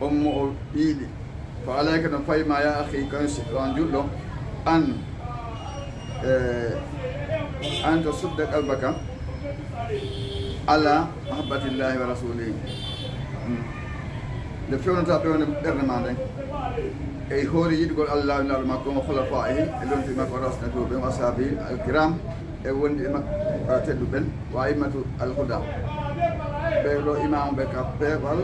on mo o yiɗi. Fa alayka no fay ma ya akhi, kan si ɗon julɗo, an, eh, an to sudda qalbaka ala mahabbatillahi wa rasulihi. Hmm. Nde fewnata ɓewnde ɓernde ma nden, e hoore yiɗugol Allah e Nulaaɗo makko, o khulafaihi, e lonti makko, rasna ɓen, wa ashabihi alkiram, e wondi e makko tedduɓen, wa a'immatu alhuda, ɓe ɗo imaamu ɓe ka peewal,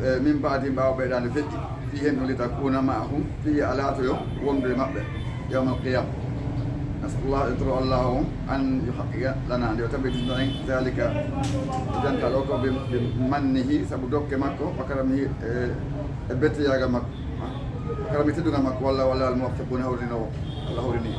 ɓe min baadi ɓaawo ɓeydaande feƴƴi, fi hen ɗum li takuna ma'ahum, fi a laatoyo wondude maɓɓe yawmal qiyam. Nasallah, en toro Allah on an yuhaqqiqa lana, nde o tabbitinta en zalika, jantal o ko bi, bi mannihi, sabu dokke makko, wa karamihi, e, e betteyaagal makko. Kala mi teddungal makko, walla, walla al muwaffiquna hawrinoowo, Allah hawrini.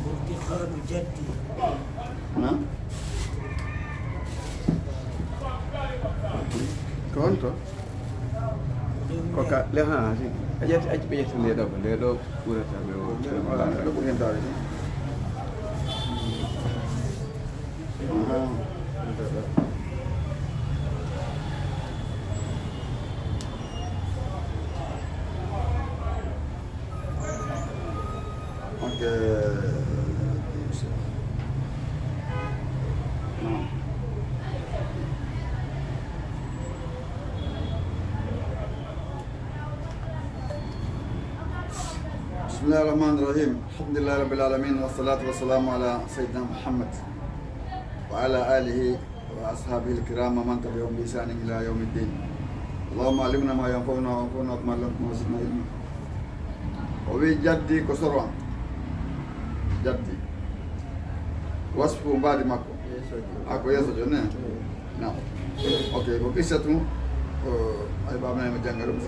Burtiqalu jaddi. Na? Ko honto? Ko ka, le, ha, si. A ƴetti, acci ɓe ƴetta nde ɗo, nde ɗo ɓurata ɓe o. Ɗo ɓuri hen daawe ɗum. Aha. Ok. Non. بسم الله الرحمن الرحيم. الحمد لله رب العالمين، والصلاة والسلام على سيدنا محمد وعلى آله وأصحابه الكرام ومن تبعهم بإحسان إلى يوم الدين. اللهم علمنا ما ينفعنا وانفعنا بما علمتنا وزدنا علما. O wi jaddi ko soro am. Jaddi. Wasfu mbaadi makko. A ko yeeso jooni, eh? Naam. Ok, ko qissatu, o, ay, baba men jannga ɗum.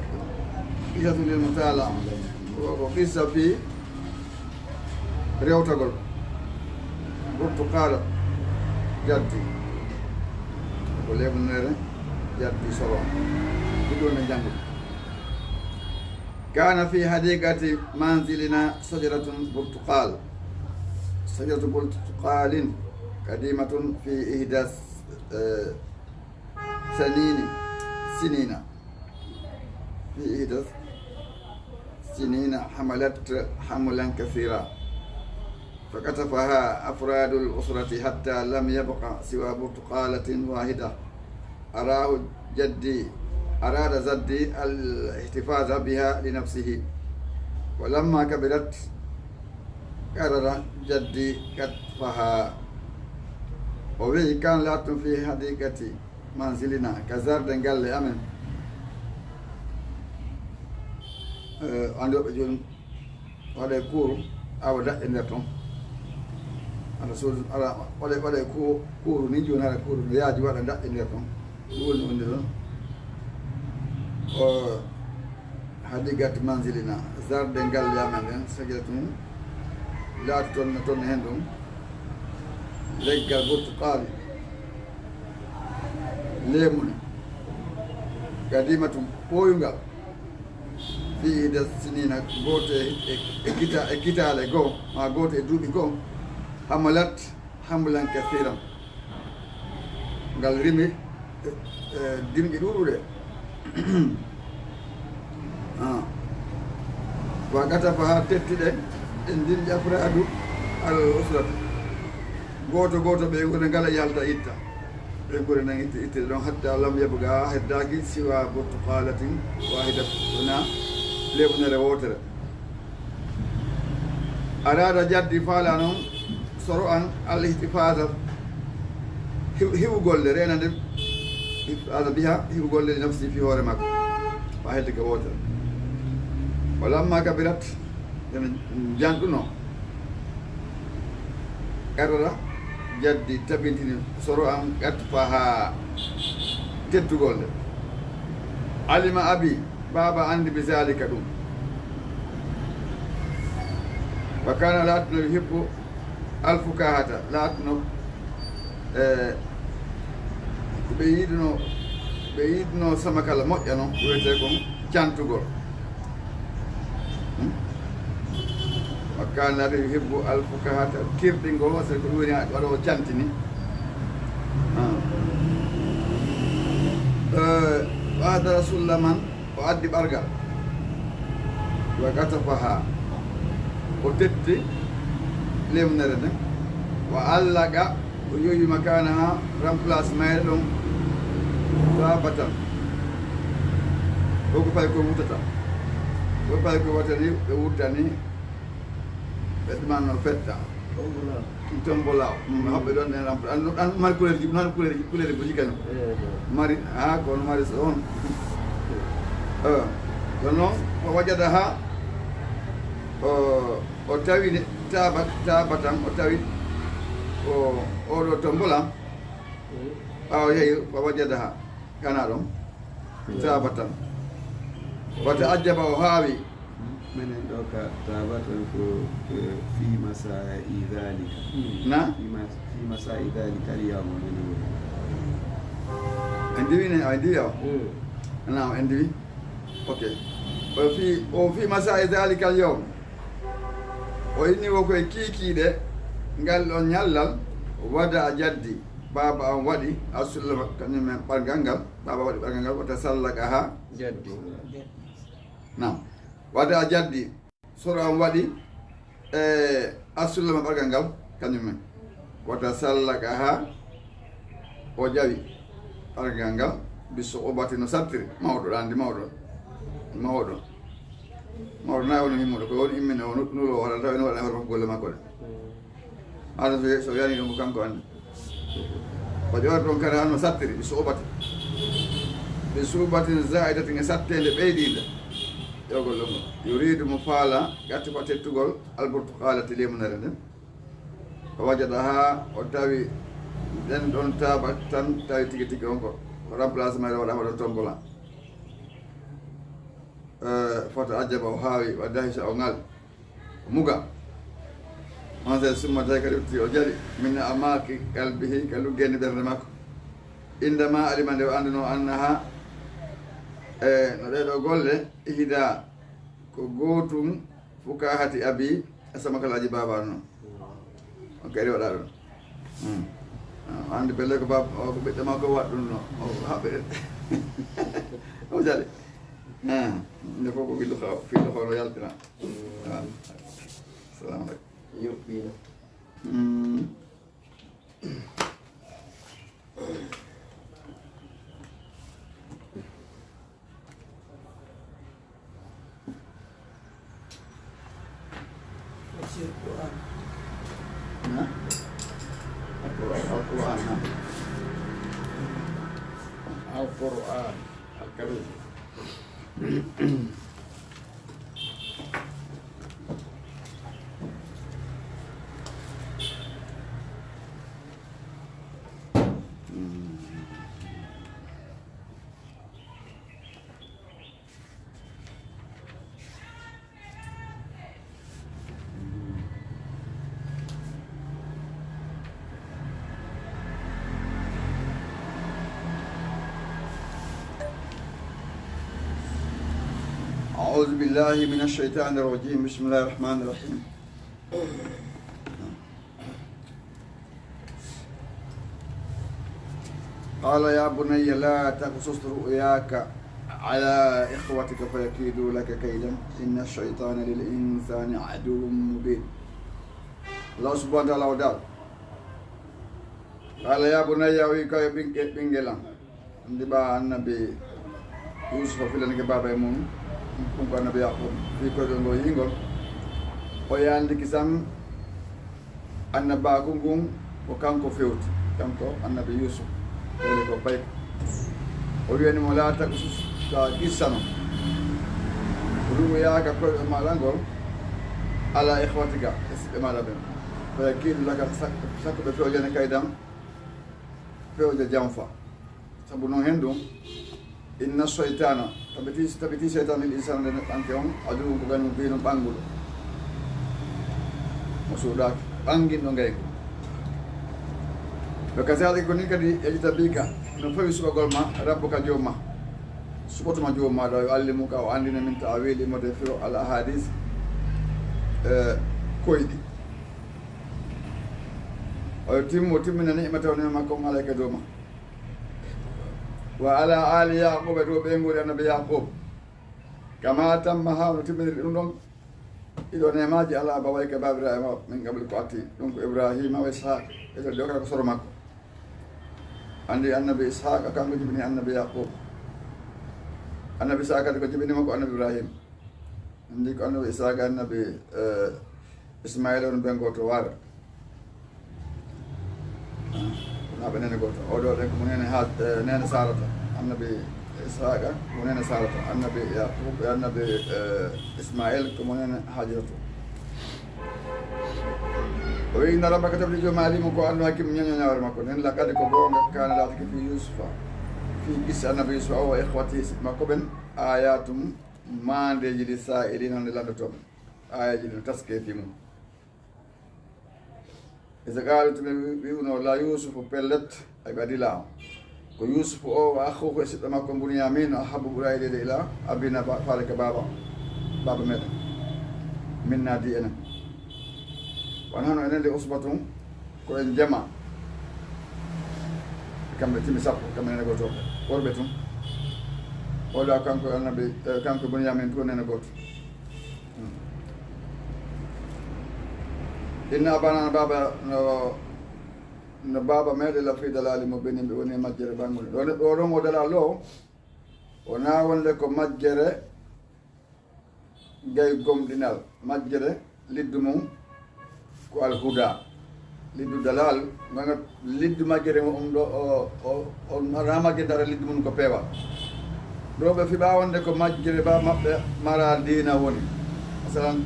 Qissatu lil mutala. Ko, ko qissa fii rewtagol. Burtuqaala jaddi. Ko leemunere jaddi soro. Ɗum ɗo men janngude. كان في حديقة منزلنا شجرة برتقال. شجرة برتقال قديمة في إحدى، آه، سنين، سنين. في إحدى سنين حملت حملا كثيرا. فقطفها أفراد الأسرة حتى لم يبق سوى برتقالة واحدة. أراه جدي، أراد جدي الاحتفاظ بها لنفسه. ولما كبرت، قرر جدي قطفها. O wi'i, كان لاتم في حديقة منزلنا, ka jardin galle amen. Eh, anndooɓe jooni, waɗa e kuuru, awa daƴƴe nder ton. Aɗa soodu, aɗa waɗa, waɗa e ku-, kuuru ni jooni, haɗa kuuru no yaaji, waɗa daƴƴe nder ton. Ɗum woni wonde ɗon. O, حديقة منزلنا, jardin galle amen nden, شجرة, laati ton, ton hen ɗum, leggal burtuqaali, leemune, قديمة, ɓooyungal, في إحدى سنين, gooto e, e, e kita-, e kitaale goo, maa gooto e duuɓi goo, حملت حملا كثيرا. Ngal rimi, e, e, dimƴe ɗuuɗuɗe. Ah. وقطفها, tetti ɗe, ɗen dimƴe, أفراد Al usratu. Gooto gooto ɓe gure ngala yalta itta. Ɓe gure nan itti, itti ɗon hatta lam yabqa heddaaki siwa burtuqalatin wahida, wona lemunere wootere. Arada jaddi faala noon soro an al ihtifada hiw-, hiwugol nde reena nde ihtifada biha hiwugol nde nafsi fi hoore makko. Fa hedde ko wootere. Walamma kabirat ene janɗuno. Qarrara jaddi tabintini soro am qatfaha teddugol nde. Alima abi, baaba anndi bi zalika ɗum. Wa kana laatino yuhibbu alfukahata, laatino e ko ɓe yiɗuno, ɓe yiɗuno samakala moƴƴa noon wiyetee kon cantugol. Hmm? Wa kana laatino yuhibbu alfukahata, kirɗingol, wasa ko ɗum woni waɗo o cantini. Ah. Eh, wa hadara sullaman, o addi ɓargal. Wa qatafaha, o tetti lemnere nden. Wa allaqa, o yowi makanaha, remplace mayre ɗon, tabatan. Ko ko fay ko wutata. Ko fay ko watani, ɓe wurtani, ɓe ɗumanno fetta. Tombola. Tombola. Mm, hoɓɓe ɗon ɗen remplace. An, an mari couleur ji, mari couleur ji, couleur ji kañum. Eh, eh. Mari, ah, kono mari so on. Eh, kono noon, o wajadaha, o, o tawi ne, taba, tabatan, o tawi o, oɗo tombola. Mm. Ɓaawo yehi, o wajadaha. Kana ɗon. Mm. Tabatan. Wata ajjaba o haawi. Minen ɗo ka tabatan ko, ko fi masai dhalika. Na? Fi mas-, fi masai dhalika al yawma minen woni. En diwi ne, en diwi o? Mm. Na, en diwi. Ok. O fi, o fi masai dhalika al yawm. O inni wo koye kiikiiɗe ngal ɗon ñallal, wada a jaddi, baaba am waɗi, asulla kañum men ɓargal ngal, baaba waɗi ɓargal ngal, wata sallaka ha. Jaddi. Naam. Wada a jaddi, soro am waɗi, e asulla ma ɓargal ngal, kañum men. Wata sallaka ha, o ƴawi ɓargal ngal, bi su'ubati no sattiri, mawɗo, ɗo anndi mawɗo, mawɗo. Mawɗo na woni himmuɗo, ko woni immine o nu-, nulo o waɗata, tawi no waɗa hoto golle makko ɗe. Haɗa so, so yani ɗum ko kanko anndi. O ƴoori ɗon kadi hano sattiri, bi su'ubati. Bi su'ubatin za'idatin e satteende ɓeydiinde. Ƴoogol ɗum. Yuridu mo faala, gatti ko tettugol, alburtuqaalati lemunere nden. O wajadaha, o tawi ɗen ɗon taaba tan, tawi tigi tigi on ko, ko remplacement waɗa hoɗon tombola. Eh, fata ajaba o haawi, wa dahisa o ngal. Muga. On sey summa tawi kadi utti o jali. Min amaki qalbihi ka luggeende ɓernde makko. Indama alima nde o annduno annaha, e no ɗee ɗoo golle, ihda ko gootum fukahati abi, e samakalaaji baaba noon. On kadi waɗa ɗum. Hmm. Ah, o anndi pelle ko baaba, o ko ɓiɗɗo makko waɗ ɗum no. O haɓɓe. O jali. Ah, nde fof ko fillo ko, fillo ko no yaltina. Ah. Salamu aleykum. Yuɓɓina. Mm. Tafsir Qur'an. Na? Al-Qur'an, Al-Qur'an, na? Al-Qur'an Al-Karim. أعوذ بالله من الشيطان الرجيم. بسم الله الرحمن الرحيم. قال يا بني لا تقصص رؤياك على إخوتك فيكيدوا لك كيدا إن الشيطان للإنسان عدو مبين. Allah subhanahu wa ta'ala o dal. Qala ya bunayya, o wi ko e ɓinge-, ɓingel am. Ndi ɓa annabi Yusufa filanike baaba e mum, ɗum ko annabi Yaqub, fii koyɗol ngol yingol. O yandi kisan annabaaku ngun ko kanko fewti, kanko annabi Yusuf, woni ko payko. O wiyani mo, "La taqsus, ta qissano. Ru'yaka koyɗol maɗa ngol, ala ikhwatika, e siɓɓe maɗa ɓen. Fa yakidu laka, sak-, sakko ɓe fewjane kaydan, fewja janfa." Sabu non hen ɗum, inna shaytana, tabiti, tabiti shaytan lil insana nde neɗɗanke on, aduwwun ko kañum biinum ɓannguɗo. Mo suuɗaaki, ɓannginɗo ngaygu. Wa kazalika ko ni kadi yajtabika, no fawi suɓagol ma, rabbuka joom ma. Suɓotoma joom ma ɗo, yuallimuka o anndina min ta'wili mo defiro al ahadis, e, koyɗi. O timmo, timmina ni'mata o nema makko on alayka dow ma. Wa ala ali Yaquba, dow ɓeynguure annabi Yaqub. Kama tammaha, no timminiri ɗum ɗon. Ɗiɗo nemaaji ala abawayka, baabiraaɓe ma, min qabli, ko atti. Ɗum ko Ibrahima wa Ishaq. Ɓe ɗo kala ko soro makko. Andi annabi Ishaq, kanko jibini annabi Yaqub. Annabi Ishaq kadi ko jibini makko annabi Ibrahim. Andi ko annabi Ishaq, annabi, eh, Ismaila on ɓen gooto waare. Ah, wonaa ɓe neene gooto. Oɗo ɗen ko mo neene Ha-, eh, neene Sarata. Annabi Ishaqa ko mo neene Sarata. Annabi Yaqub, annabi, eh, Ismail ko mo neene Hajaratu. O wi, "Inna rabbaka, tawi jooma alimu ko andu hakim ñaño ñawre makko nden. Laqad ko goonga kana laatike fi Yusufa. Fi qissa annabi Yusufa o wa ikhwatihi siɓɓe makko ɓen. Ayatum maandeeji li sa'ilin hande lanndotooɓe." Ayaji ɗin taske fi mum. Iza qaalu, to ɓe wi-, wi'uno la Yusufu, pellet, ay ɓe adila on. Ko Yusufu o, wa akhuhu e siɗɗo makko Bunyamin, ahabbu ɓura yiɗeede ila abina ba-, faale ka baaba, baaba meɗen. Minna di enen. Wa nahnu enen li usbatun, ko en jama. Kamɓe timi sappo, kamɓe nene gooto. Worɓe tun. Wala kanko annabi, eh, kanko Bunyamin tun nene gooto. Inna abana no baaba, no, no baaba meɗen la fi dalali mubin, ɓe woni e majjere ɓanngude. Ɗo neɗɗo o ɗon o dalal o, wonaa wonde ko majjere gay gomɗinal, majjere liddu mum ko alhuda. Liddu dalal, mana liddu majjere mo um ɗo, o, o, o, mara majjere dara liddu mum ko peewal. Ɗo ɓe fiɓa wonde ko majjere ba maɓɓe mara diina woni. Masalan,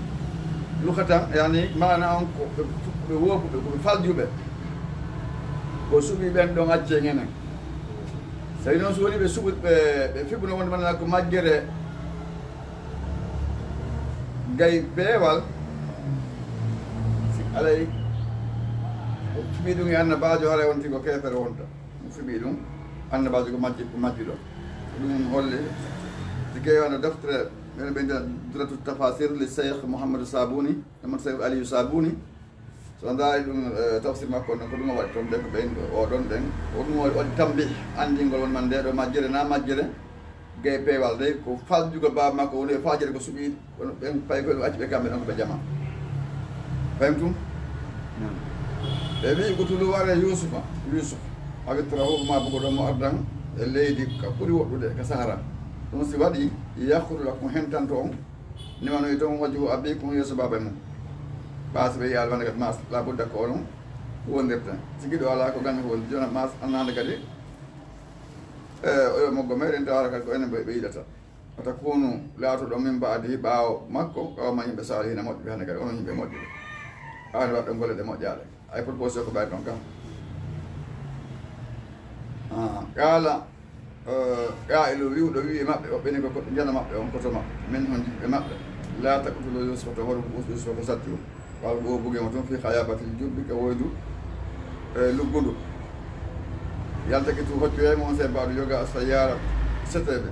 lukatan, yani, maana on ko ɓe, ɓe woopuɓe, ko ɓe faljuɓe. Ko suɓi ɓen ɗon acce ngenen. Tawi noon so woni ɓe suɓi, ɓe, ɓe fiɓuno wonde mana ko majjere gay peewal, si alay, o fiɓi ɗum e annabaajo, haray on tigi ko keefere wonta. Mo fiɓi ɗum, annabaajo ko majji-, ko majjuɗo. Ko ɗum holli, si keewano deftere, men ɓe ndira Duratu Tafasir li Cheikh Mouhamadou Sabouni, Mouhamadou Cheikh Aliou Sabouni. So a ndaari ɗum, eh, tafsir makko on, ko ɗum o waɗi toon, ɓe ko ɓen o ɗon ɗen. Ko ɗum o waɗi tambi anndingol won man nde ɗo majjere na majjere. Gay peewal dey ko faljugol baaba makko woni e faajere ko suɓi, kono ɓen payi koye ɗum acci ɓe kamɓe ɗon ko ɓe jama. Fahimtum? Naam. Ɓe wi'i, "Uktulu ware Yusufa, Yusuf. Aw itrahuhu ma bugoɗon mo ardan e leydi ka ɓuri woɗɗude ka Sahara. Ɗum si waɗi, yakhlu lakum hentanto on, nimanoyi toon wajhu abikum yeeso baaba mum." Ɓaa si ɓe yi'aali wonde kadi ma la budda ko onon wondirta. Si giɗo alaa ko ganni ko wondi, jooni ma annande kadi. E, oyo moggo meɗen tawata kadi ko enen ɓe, ɓe yiɗata. Wa takunu, laatoɗon min ba'dihi, ɓaawo makko, qawman yimɓe salihina moƴƴuɓe, hannde kadi onon yimɓe moƴƴuɓe. Haani waɗɗon golle ɗe moƴƴaaɗe. Ay proposé ko ɓay ɗon kam. Ah, qala, eh, qailu, wi'uɗo wi'i maɓɓe, o ɓeni ko, ko jana maɓɓe on, koto maɓɓe, minhum, jiɓɓe maɓɓe. La taqtulu Yusufa, to hoɗu ko Yusufa ko satti o. Walla ko o bugi mo tun fi ghayabatil jubbi, ka woydu, eh, luggundu. Yaltaqitu, hoccoyay mo on se ba'du yoga as-sayyara, seteɓe.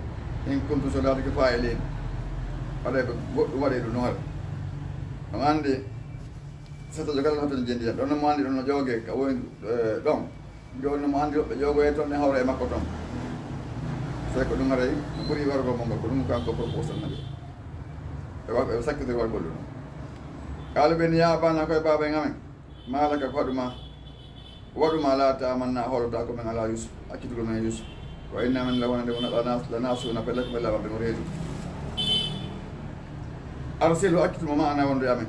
In kuntum, so laatike fa'ilin. Waɗay ɓe goɗɗum, waɗay ɗum no haɗa. On anndi, setejo kala no hoto jendi ɗon, no mo anndi ɗon no jooge, ka woydu, eh, ɗon. Jooni mo anndi woɓɓe joogoye toon ne hawra e makko toon. Sey ko ɗum haray no ɓuri wargol mo ngol, ko ɗum kanko proposal naɓi. Ɓe wa-, ɓe sakkiti wargol ɗum. Qaalu ɓe ni, "Ya abana, koye baaba en amen. ما لك, ko haɗu ma, waɗu ma la ta'manna, hoolata ko men ala Yusuf, accitugol men Yusuf. Wa inna, men la wonande mo, la nas-, la nasuna, pelle ko men laɓaɓe mo reedu. Arsilhu, accitu mo, ma'ana, wondu e amen.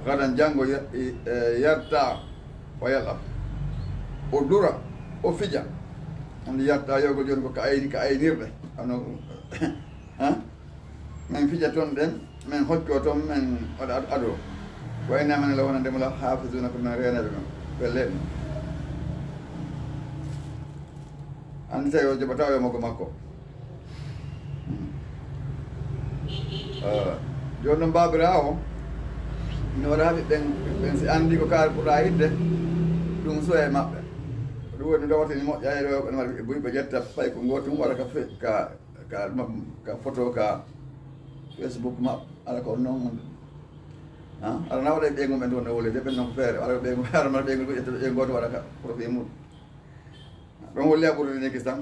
Gadan, janngo, ya-, i-, e, yarta, wa yal'ab. O dura, o fija. Andi yarta, yewgol jooni ko ka ayni-, ka aynirɗe. Ano, ha? Men fija toon ɗen, men hocco toon, men waɗa ado, ado. Wa inna, men la wonande mo la hafizuna, ko men reenaɓe men. Pelle ɗum. Andi tawi o jaɓata o yomoko makko. Hmm. Ah, jooni noon, baabiraawo, no waɗa ɓiɓɓen, ɓen si andi ko kaari ɓura yidde, ɗum so e maɓɓe. Ko ɗum woni no dawata ni moƴƴa e rewɓe no waɗa ɓiɓɓe buy, ɓe ƴetta fay ko gootum waɗa ka fe-, ka, ka, ka photo ka Facebook maɓɓe, ala ko noon. Ha? Ala na waɗa e ɓeyngu men ɗo no wole, de ɓen noon ko feere, ala ɓeyngu, ala mala ɓeyngu ɓe ƴetta ɓeyngu gooto waɗa ka profil mum. Ɗon woni a ɓurri ne kistan.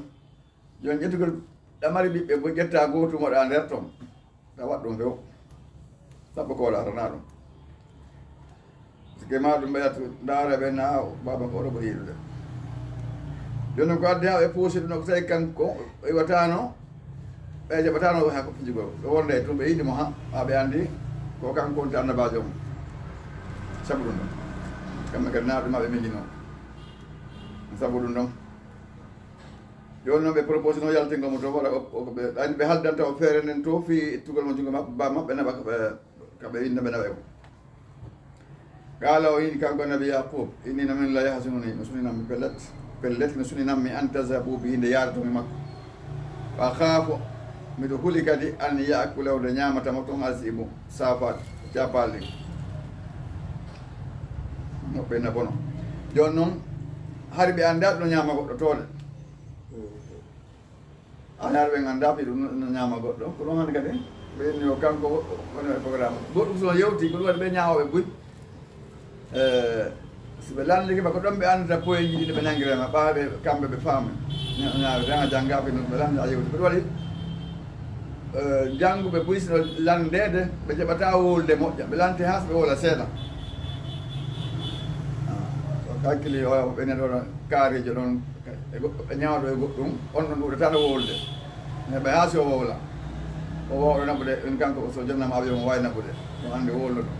Jooni ƴettugol ɗamari ɓiɓɓe buy, ƴetta gootum waɗa nder ton. Tawa ɗum few. Sappo ko wala arana ɗum. Sike ma ɗum ɓeyat ndaara ɓe na baaba ko ɗo ɓuri yiɗude. Jooni ko addi ha ɓe puusi ɗum ko tawi kanko iwatano, ɓe jaɓatano ɓe ha ko fijugol. Ɓe wonde e tun ɓe yiɗi mo ha, ha ɓe andi ko kanko wonti annabaajo on. Sabu ɗum ɗon. Kamɓe kadi na ɗum maɓe miijino. Sabu ɗum ɗon. Jooni noon ɓe proposé no yaltingol mo to, wala o, o, ɓe, ɓe haldanta o feere nden to fii ittugol mo junngo maɓɓe, ba maɓɓe naɓa ka ɓe, ka ɓe inna ɓe naɓa e ko. Qaala o wi'i kanko Annabi Yaqub, inni no min la yahzununi, no suninammi pellet, pellet no suninammi an tazhabu bihi nde yaaratomi makko. Wa akhaafu, miɗo huli kadi an ya'kulahu nde ñaamata mo ton azzibu, saafaali, capaali ɗin. Moɓɓe na bono. Jooni noon, hari ɓe anndaa ɗo ñaama goɗɗo toole. Anaare ɓen anndaa fii ɗum no ñaama goɗɗo. Ko ɗum hannde kadi, ɓe inni o kanko woni e programme. Goɗɗum so yewti, ko ɗum waɗi ɓe ñaawooɓe buy. Eh, si ɓe lanndike ɓe, ko ɗon ɓe anndata poyeeji ɗi ɓe nanngirema, ɓaaɓe kamɓe ɓe faami. Ña-, ñaawe tan a janngaa fii ɗum, ɓe lannda a yewti. Ko ɗum waɗi, eh, jannguɓe buy sino lanndeede, ɓe jaɓataa wowlude moƴƴa. Ɓe lante haa so ɓe wowla seeɗa. Ah, so hakkili o ɓe neɗɗo kaarijo ɗon, e goɗɗo, ɓe ñaawɗo e goɗɗum, on ɗon ɗuuɗata no wowlude. Ne ɓe haa si o wowla. O wowla naɓude, en kanko so jonnama avion mo waawi naɓude. Ɗum hannde wowluno ɗum.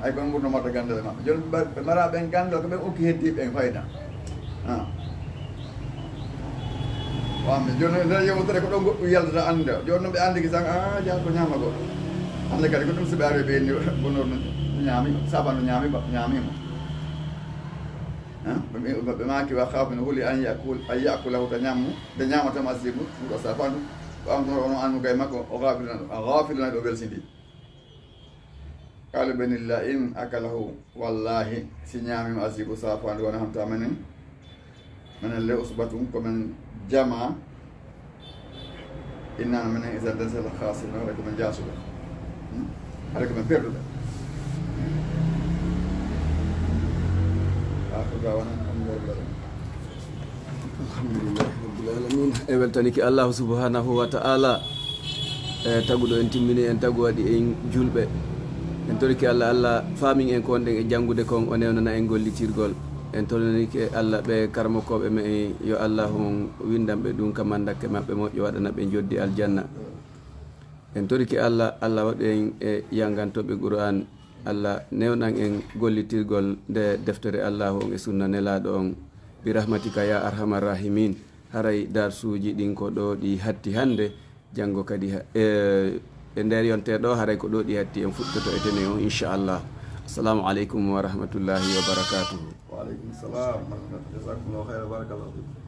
Ay kono ɓurno mata ganndal e maɓɓe. Jooni ɓe mbar-, ɓe mara ɓen ganndal ko ɓen okki heddi ɓen fayda. Ah. Wamɓe. Jooni nder yewtere ko ɗon goɗɗum yaltata annde. Jooni noon ɓe anndi kisan, ah, jaa ko ñaama goɗɗo. Hannde kadi ko ɗum so ɓe ari ɓe inni bonor no ñaami, saba no ñaami ba, ñaami mo. Hein? Ɓe, ɓe, ɓe maaki, wa akhaafu, no huli an yakul, an yakulahu, ta ñammu, nde ñaamata mo asibu, ɗum ɗo safandu, ko an kono ono annu kay makko, o gafilana ɗum, a gafilana ɗum o welsindi. Qaalu ɓe ni, la in akalahu, wallahi, si ñaami mo asibu safandu, wona honta menen, menen le usbatun, ko men jama, Inna menen idan lasal khasirin, haray ko men jaasuɓe. Hmm? Haray ko men perduɓe. Akhiru da'wana alhamdulillahi rabbil alamin. Alhamdulillahi rabbil alamin. En weltanike Allahu subhanahu wa ta'ala, e taguɗo en, timmini en tagu, waɗi en julɓe. En torike Allah, Allah faamin en ko wonɗen e janngude kon, o newnana en gollitirgol. En torike Allah ɓe karamokooɓe men, yo Allah on winndan ɓe ɗum ka manndakke maɓɓe moƴƴo, waɗana ɓe njoddi aljanna. En torike Allah, Allah waɗu en e yanngantooɓe Qur'an. Allah newnan en gollitirgol nde deftere Allahu on e sunna Nelaaɗo on. Bi rahmatika ya arhamar rahimin. Haray darsuuji ɗin ko ɗo ɗi hatti hannde. Janngo kadi ha-, e, e nder yontere ɗo, haray ko ɗo ɗi hatti, en fuɗɗoto e tene on, inchallah. Assalamu aleykum wa rahmatullahi wa barakatuhu. Wa aleykum salam wa rahmatullahi. Jazakumullahu khairan, barakallahu fikum.